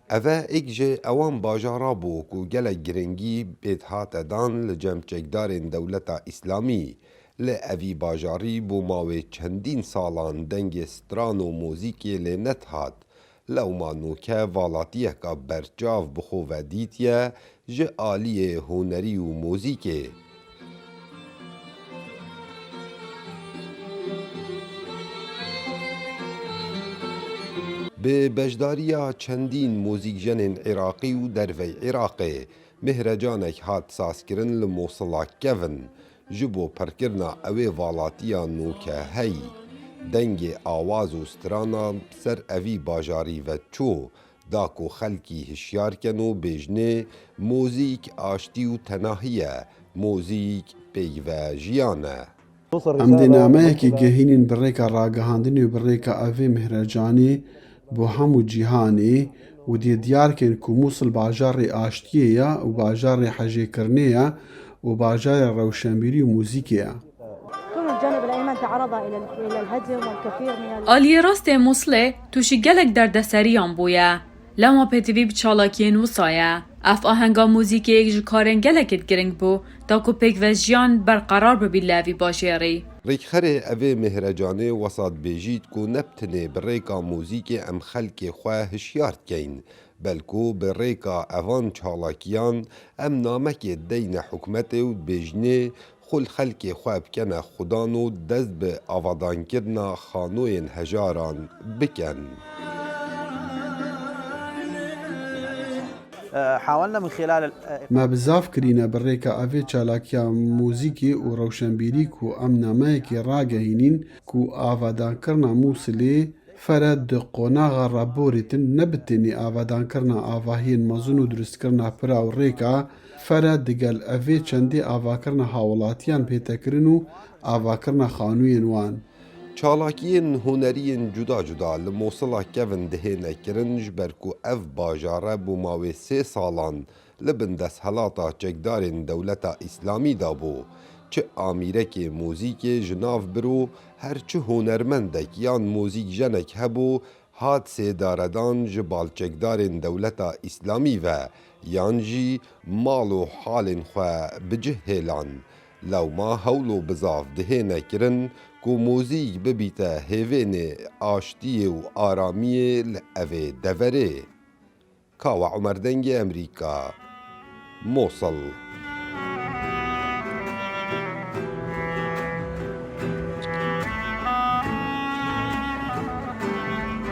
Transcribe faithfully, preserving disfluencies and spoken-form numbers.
Eve êk ji ewan bajara bû ku gelek giringî pê dihate dan li cem çekdarên dewleta Îslamî. Li evî bajarî bo mawê çendîn salan dengê stran û muzîkê lê nedihat. Lewma nûke valatiyeka berçav bi xwe ve dîtiye ji aliyê hunerî û muzîkê. Bi beşdariya çendîn muzîkjenên Iraqî û dervey Iraqê, mihrecanek hat sazkirin li Mosila kevin. Ji bo pirkirina ewê valatiya nûke heyî. Dengê awaz û strana ser evî bajarî ve çû, da ku xelkî hişyar ken û bêjnê, muzîk aştî û tenahî ye, muzîk peyve jiyan e. Em dê nameyekê gehînîn bi rêka ragihandinê û bi rêka evê mihrecanê bo hemû cîhanê û dê diyar kên ku Mûsil bajarê aştiyê ye û bajarê hejêkirinê ye û bajarê rewşenbîrî û muzîkê ye. كل الجانب الأيمن تعرض إلى ال-، إلى الهجم والكثير من ال- Aliyê rastê Mûsilê tûşî gelek derdeseriyan bûye. Lewma pêtivî bi çalakiyên wisa ye. Ev ahenga muzîkê yek ji karên gelekê giring bû, da ku pêkvejiyan berqerar bibî li evî bajêrî. Rêkxerê evê mihrecanê wesat bêjît ku ne bi tenê bi rêka muzîkê em xelkê xwe hişyar dikeyn, belku bi rêka evan çalakiyan em namekê deyne hikûmetê û dibêjinê xwe li xelkê xwe bikene xudan û dest bi avadankirina xanoyên hejaran bikin. حاولنا من خلال ال- Me bi zaf kirîne bi rêka evê çalakiya muzîkê û rewşenbîrî ku em nameyekê ragehînîn ku avadankirina Mûsilê fere di qonaxa re borîtin, ne bi tenê avadankirina avahiyên mezin û dirustkirina pira û rêka fere digel evê çendê avakirina hawilatiyan pêtekirin û avakirina xanûyên wan. Çalakiyên hunerî yên cuda cuda li Mosila kevin dihêne kirin, ji ber ku ev bajare bo mawê sê salan li bin desthilata çekdarên dewleta Îslamî de bû. Çi amîrekê muzîkê ji nav bir û her çi hunermendek yan muzîkjenek hebû, hat sêdaredan ji balçekdarên dewleta Îslamî ve, yan jî mal û halên xwe bi cih hêlan. Lewma hewl û bizav dihêne kirin ku muzîk bibîte hêvênê aştiyê û aramiyê li evê deverê. Kawa Umer, Dengê Emerîka, Mosil.